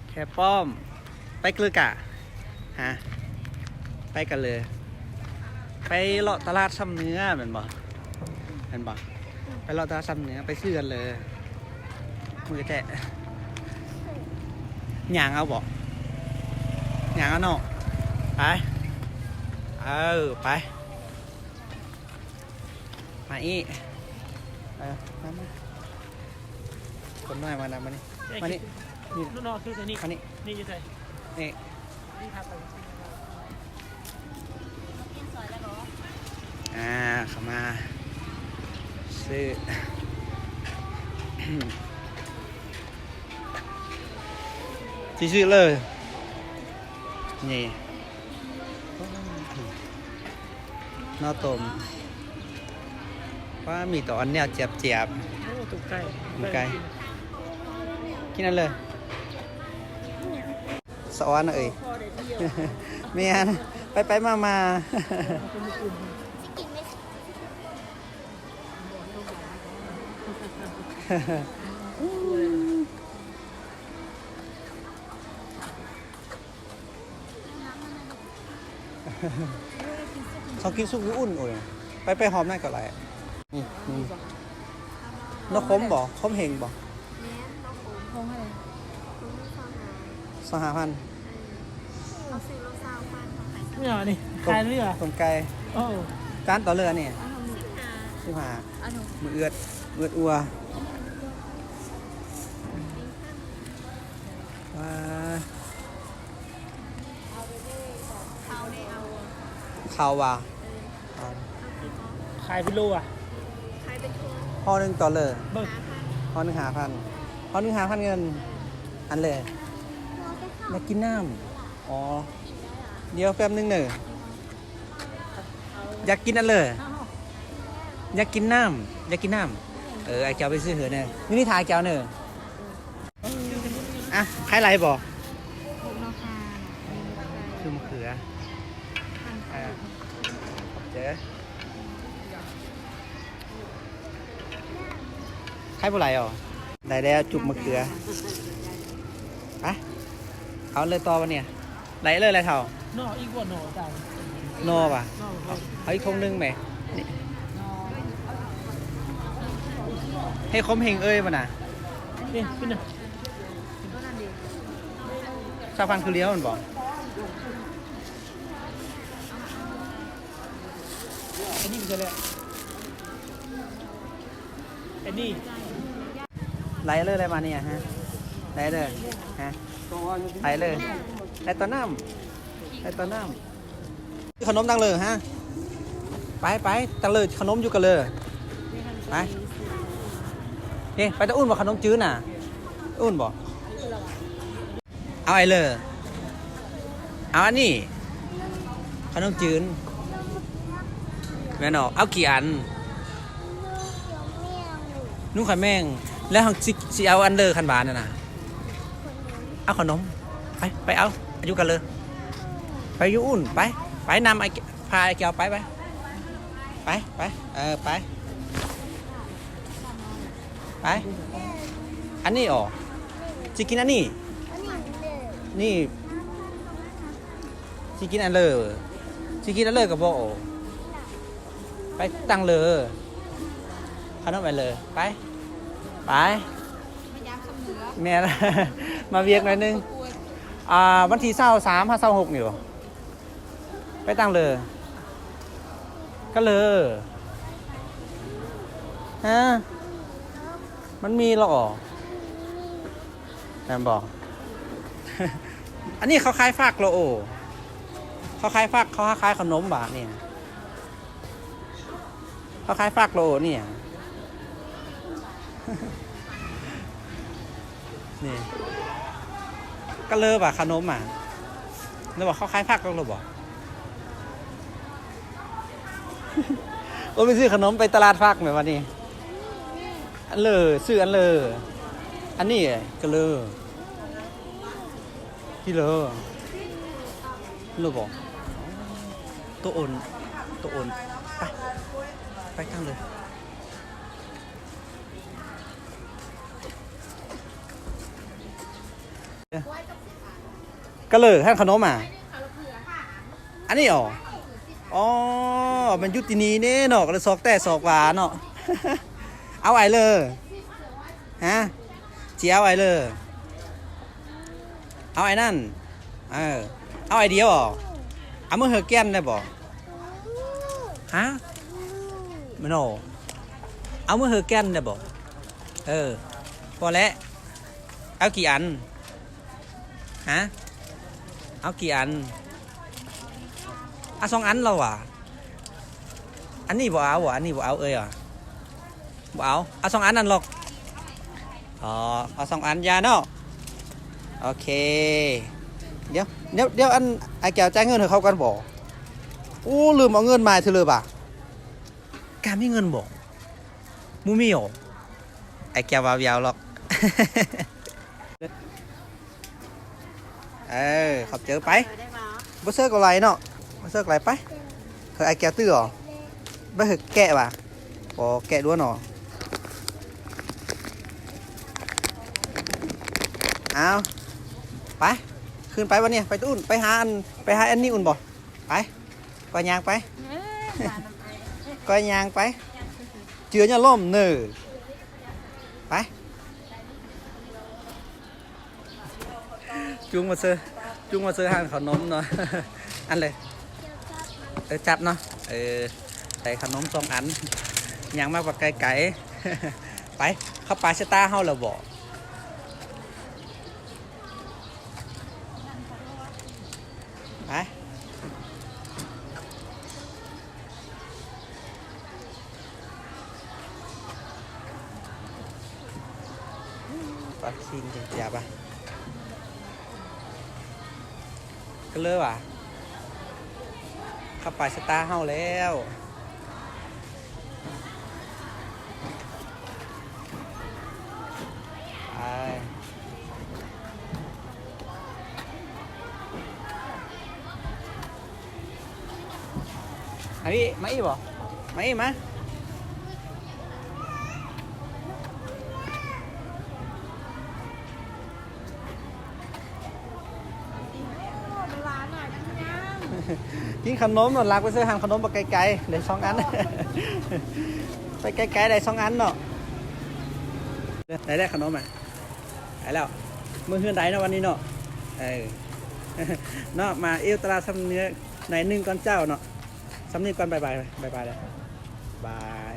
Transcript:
ແຄປ້ອມ ໄປເກີກະ ຮະ ໄປກັນເລີຍ ໄປເລາະຕະຫຼາດຊຳເໜືອແມ່ນບໍ່? ແມ່ນບໍ່? ໄປເລາະຕະຫຼາດຊຳເໜືອ ໄປຊື້ກັນເລີຍ ມື້ແທ້ ຍ່າງເອົາບໍ່? ຍ່າງເອົາເນາະ ໄປ ເອີ ໄປ ມາອີກ ເອີ ມາ ມາ ຄົນນ້ອຍມານຳ ມານີ້ ມານີ້ ນີ້ ມານີ້ ນີ້ຢູ່ໃສ? ນີ້ ນີ້ ອ່າ ເຂົ້າມາຊື້ ຊິຊື້ເລີຍ ນີ້ ໜໍ່ຕົ້ມ ວ່າມີແຕ່ອັນແນວແຈບໆ ໂອ້ ຕົກໄກ່ ຕົກໄກ່ ກິນອັນເລີຍ ສະອອນເອີຍ ແມ່ນ ໄປໆມາໆ ເຂົາກິນຊຸກຢູ່ອຸ່ນ ໂອ້ຍ ໄປ ໄປຫອມນັ້ນກໍໄດ້ ນີ້ ນີ້ ໜໍ່ຂົມບໍ່? ຂົມເຫັງບໍ່? ແມ່ນ ໜໍ່ຂົມ ຖົງເທົ່າໃດ? ຖົງໜຶ່ງ ຊາວຫ້າ ຊາວຫ້າພັນ ເອີ ເຮົາຊື້ໂລ ຊາວພັນ ເຮົາຂາຍ ນີ້ຫຍັງນີ້? ຂາຍເຫຼືອ ຕົ້ມໄກ່ ໂອ້ ຈານຕໍ່ເຫຼືອນີ້ ສິບຫ້າ ສິບຫ້າ ມື້ເອື້ອດ ເອື້ອດອົວ ວ້າ ເຂົ້າວ່າ ຂາຍເປັນໂລຫວາ? ຫໍ່ໜຶ່ງຕໍ່ເລີ ເບິ່ງ ຫໍ່ໜຶ່ງຫ້າພັນ ຫໍ່ໜຶ່ງຫ້າພັນເງິນ ອັນເລີ ຢາກກິນນ້ຳ ອໍ ດຽວແປັບໜຶ່ງເດີ ຢາກກິນອັນເລີ ຢາກກິນນ້ຳ ຢາກກິນນ້ຳ ເອີ ອ້າຍແກ້ວໄປຊື້ໃຫ້ເດີ ຢູ່ນີ້ຖ້າອ້າຍແກ້ວເດີ. ອ່ະ ຂາຍຫຼາຍບໍ່? ປູກເນາະຄ່ະ ຊື້ມະເຂືອ ເອີ ຂອບໃຈ ຂາຍບໍ່ຫຼາຍເອົາ ໄດ້ແລ້ວຈຸບມະເຂືອ ໄປ ເອົາເລີຍຕໍ່ບາດນີ້. ໄດ້ເລີຍແຫຼະເຖົ້າ ໜໍ່ອີກບໍ່? ໜໍ່ຈ້າ ໜໍ່ຫວາ? ເອົາ ເອົາອີກຖົງໜຶ່ງແໝ່ ນີ້ ເຮັດຂົມເຫັງເອີຍບໍ່ນະ ນີ້ ນີ້ນະ ຊາວພັນຄືຫຼຽວແມ່ນບໍ່? ອັນນີ້ມັນຈະແຫຼະ ອັນນີ້ ໄລ່ເລີຍ ໄລ່ມານີ້ ຮະ ໄລ່ເລີຍ ຮະ ໄລ່ເລີຍ ໄລ່ຕໍ່ນ້ຳ ໄລ່ຕໍ່ນ້ຳ ຂະໜົມຕັງເລີ ຮະ ໄປ ໄປ ຕັງເລີ ຂະໜົມຢູ່ກັນເລີ ໄປ ເອີ ໄປຕະອຸ່ນບໍ່? ຂະໜົມຈືນນະ ອຸ່ນບໍ່? ເອົາໄອເລີ ເອົາອັນນີ້ ຂະໜົມຈືນ ແມ່ນເນາະ ເອົາກີ່ອັນ? ໜຸ່ມໄຂ່ແມງ ແລ້ວເຮົາຊິ ຊິເອົາອັນເລີ ຄັນຫວານຫັ້ນນະ ເອົາຂະໜົມ ໄປ ໄປເອົາ ຢູ່ກັນເລີ ໄປຢູ່ອຸ່ນ ໄປ ໄປນຳ ພາໄອ້ແກ້ວໄປ ໄປ ໄປ ໄປ ເອີ ໄປ ໄປ ອັນນີ້ ອໍ ຊິກິນອັນນີ້ ນີ້ ຊິກິນອັນເລີ ຊິກິນອັນເລີກໍບໍ່ ອໍ ໄປຕັ້ງເລີ ຂະໜົມອັນເລີ ໄປ ໄປ ແມ່ນ ມາວຽກໜ້ອຍໜຶ່ງ ອ່າ ວັນທີຊາວສາມຫາຊາວຫົກນີ້ບໍ? ໄປຕັ້ງເລີ ກະເລີ ຮະ ມັນມີລະອໍ ແມ່ນບໍ່? ອັນນີ້ເຂົາຂາຍຝັກລະໂອ ເຂົາຂາຍຝັກ ເຂົາຫາຂາຍຂະໜົມບາດນີ້. ເຂົາຂາຍຝັກໂລນີ້ຫຍັງ ນີ້ ກະເລີບາຂະໜົມມາ ແລ້ວບອກເຂົາຂາຍຝັກໂລບໍ່ ໂອ້ ໄປຊື້ຂະໜົມໄປຕະຫຼາດຝັກແມ່ນບໍ່ນີ້ ອັນເລີ ຊື້ອັນເລີ ອັນນີ້ກະເລີ. ກິໂລ ໂລບໍ່ ໂຕໂອນ ໂຕໂອນ ໄປ ໄປທາງເລີຍ. ກະເລີຮ້ານຂະໜົມອະ ອັນນີ້ອໍ ອໍ ມັນຢູ່ທີ່ນີ້ເດ້ເນາະ ກະເລີຊອກແຕ່ຊອກຫວາເນາະ. ເອົາໄອເລີ ຮະ ຊິເອົາໄອເລີ ເອົາໄອນັ້ນ ເອີ ເອົາໄອດຽວ ເອົາມື້ເຮີແກ່ນໄດ້ບໍ່? ຮະ ໂນ ເອົາມື້ເຮີແກ່ນໄດ້ບໍ່? ເອີ ພໍແລ້ວ ເອົາກີ່ອັນ? ຮະ ເອົາກີ່ອັນ? ເອົາສອງອັນລະຫວາ. ອັນນີ້ບໍ່ເອົາຫວາ ອັນນີ້ບໍ່ເອົາເອີຍຫວາ. ບໍ່ເອົາ ເອົາສອງອັນນັ້ນລອກ. ອໍ ເອົາສອງອັນຢ່າເນາະ. ໂອເຄ ດຽວ ດຽວ ດຽວ ອັນ ອ້າຍແກ້ວຈ່າຍເງິນໃຫ້ເຂົາກ່ອນບໍ? ໂອ້ ລືມເອົາເງິນມາເທື່ອເລີບາ. ກາມີເງິນບໍ? ບໍ່ມີຫວາ. ອ້າຍແກ້ວວ່າບໍ່ເອົາຫຼອກ. ເອີ ຂອບໃຈ ໄປ. ບໍ່ເຊີກກໍໄຫຼເນາະ ບໍ່ເຊີກໄຫຼໄປ. ເຮີ ອ້າຍແກ້ວຕື້ເອົາ ບໍ່ເຮີແກະຫວາ. ບໍ່ແກະດ້ວຍເນາະ. ເອົາ ໄປ ຂຶ້ນໄປບັດນີ້ ໄປຕູ້ນ ໄປຫາອັນ ໄປຫາແອນນີ້ອຸ່ນບໍ? ໄປ ຂ້ອຍຍ່າງໄປ ຂ້ອຍຍ່າງໄປ ເຈື່ອຢ່າລົ້ມເນີ ໄປ. ຈູງມາເຊີ ຈູງມາເຊີຮ້ານເຂົ້າໜົມເນາະ. ອັນເລີຍ ເອີ ຈັບເນາະ ເອີ ໄດ້ເຂົ້າໜົມສອງອັນ ຍ່າງມາບັກໄກໆ. ໄປ ເຂົ້າປາຊະຕາເຮົາແລ້ວບໍ? ໄປ ປາຄິງຈັງຈຽບອະ ກະເລີຫວາ ເຂົ້າປາຊະຕາເຮົາແລ້ວ. ໄປ ອັນນີ້ ມາອີກບໍ? ມາອີກ ມາ. ກິນເຂົ້າໜົມເນາະ ລັກໄປຊື້ຮ້ານເຂົ້າໜົມໄປໄກໆ ໄດ້ສອງອັນ ໄປໄກໆ ໄດ້ສອງອັນເນາະ. ໄດ້ແລ້ວເຂົ້າໜົມອະ ໄດ້ແລ້ວ ມື້ເຮືອນໄດ້ເນາະ ວັນນີ້ເນາະ. ເອີ ເນາະ ມາເອວຕະຫຼາດຊຳເໜືອໜ້ອຍໜຶ່ງກ່ອນເຈົ້າເນາະ ຊຳນີ້ກ່ອນ ບາຍບາຍ ບາຍບາຍ ບາຍ.